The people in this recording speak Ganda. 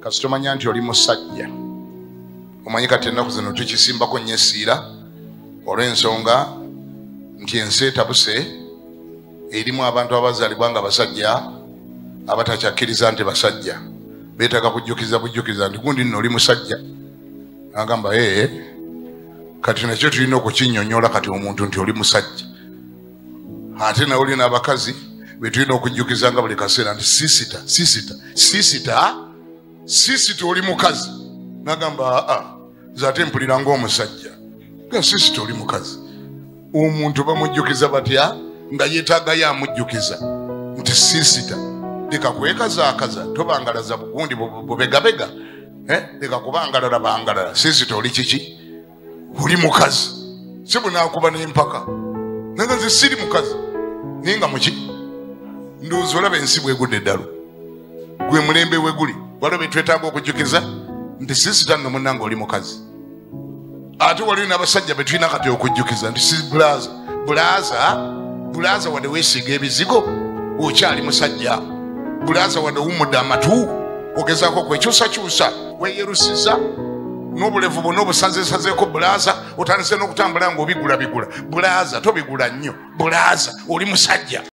Kasita omanya nti oli musajja, omanyi kati ennaku zino tukisimbako nnyo essiira olw'ensonga nti ensi etabuse, erimu abantu abazaalibwa nga basajja abatakyakkiriza nti basajja, beetaaga kujjukiza bujjukiza nti gundi nno oli musajja. Agamba ee, kati nakyo tulina okukinnyonnyola kati omuntu nti oli musajja. Ate nawe oli n'abakazi be tulina okujjukiza nga buli kaseera nti sisita, sisita, sisita, sisita oli mukazi. Nagamba aa, nze ate mpulira ng'omusajja. Nga sisita oli mukazi. Omuntu bamujjukiza batya nga yeetaagayo amujjukiza nti sisita, leka kwekazaakaza, tobangalaza bugundi bubegabega, leka kubangalala bangalala. Sisita oli kiki? Oli mukazi. Si bunaakuba n'empaka naga nze siri mukazi, naye nga muki? Ndowooza olaba ensi bwegudde eddalu, gwe mulembe we guli. Waliwo be twetaaga okujjukiza nti sisita nno munnange oli mukazi. Ate waliwo n'abasajja be tulina kati okujjukiza nti si bulaaza, bulaaza, bulaaza wadde weesiiga ebizigo okyali musajja, bulaaza wadde owummudde amatu ogezaako okwekyusakyusa, weeyerusiza n'obulevu bwonna obusazeesazeeko bulaaza, otandise n'okutambula ng'obigulabigula. Bulaaza tobigula nnyo, bulaaza oli musajja.